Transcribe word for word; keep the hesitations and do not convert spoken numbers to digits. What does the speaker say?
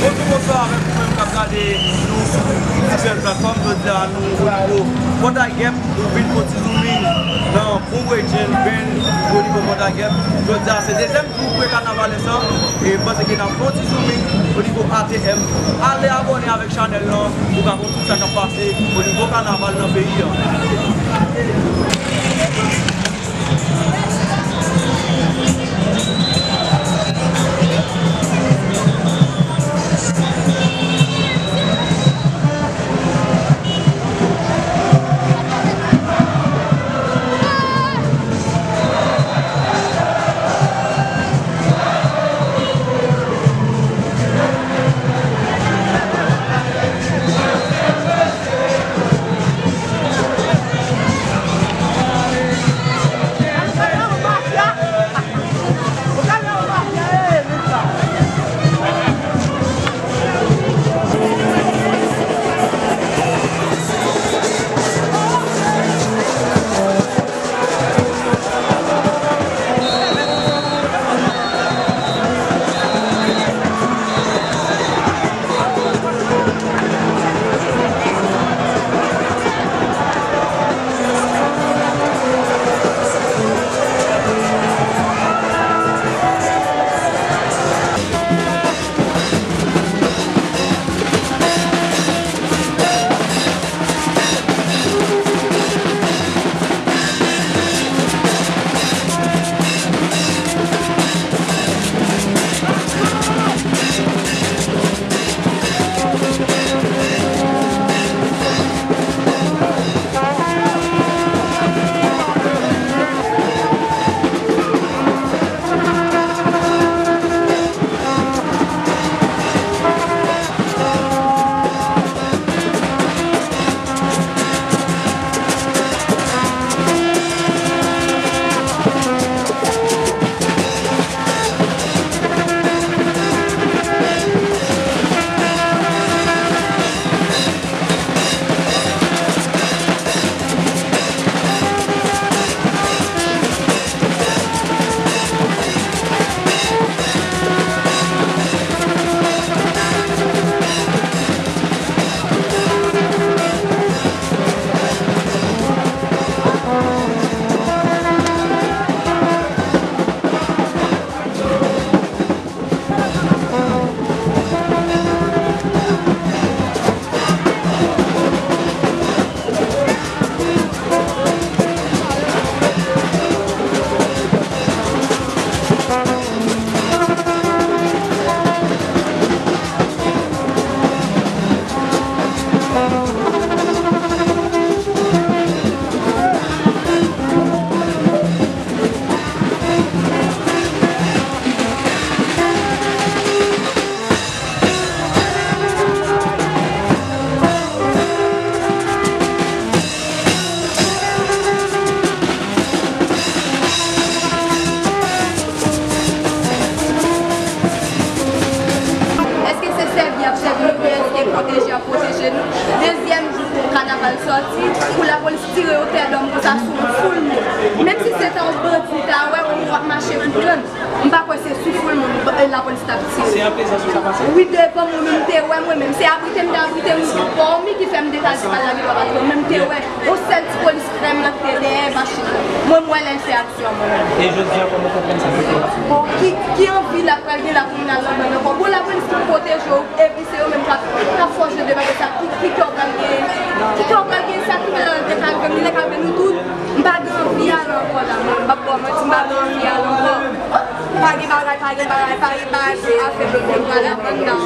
Bonjou, bonswa avèk ou menm k ap gade nou sou diferan platfòm. Jodi a, nou o nivo Pòtay Gèp, nou vin fè yon ti zooming nan Bon Bredjenn Band o nivo Pòtay Gèp. Jodi a, se dezyèm jou prè kanavalès lan, e m panse ke n ap fè yon ti zooming o nivo A T M. Ale abòne avèk chanèl lan pou w ka konn tout sa k ap pase o nivo kanaval nan peyi a. Èske se sèvi y ap sèvi nou oubyen èske pwoteje y ap pwoteje nou? Dezyèm jou kanaval sòti, pou lapolis tire yon tèt dòm konsa sou yon foul moun. Menm si se ta yon bandi ta wè ou, w ap mache pou pran. M pa kwè se sou foul moun, e, lapolis t ap tire. Se an prezans ou sa pase? Wi, devan mwen menm, m te wè mwen menm. Se abrite m te abrite m, pòmi ki fè m detache pa lage pa patwon, men m te wè yon sèl ti polis krèm nan ki te dèyè machin nan. Mwen, m wè lè l fè aksyon an, mwen menm. E jodi a, kòman w konprann sa ki fèt? Bon, ki, ki anvi l ap pral gen la pou moun al nan bann ankò? Bon, lapolis ki pwoteje w, epi se yo menm k ap, k ap fòse debake sa. Ki, ki kè w pral gen, ki kè w pral gen sa, ki lè l te ka rive m, li te ka rive nou tout. M pa gen anvi ale ankò la, mwen, m p ap ba w manti, m pa gen anvi ale ankò. Pa gen bagay, pa gen bagay, pa gen bagay pou afè blòk yo pral aprann nan.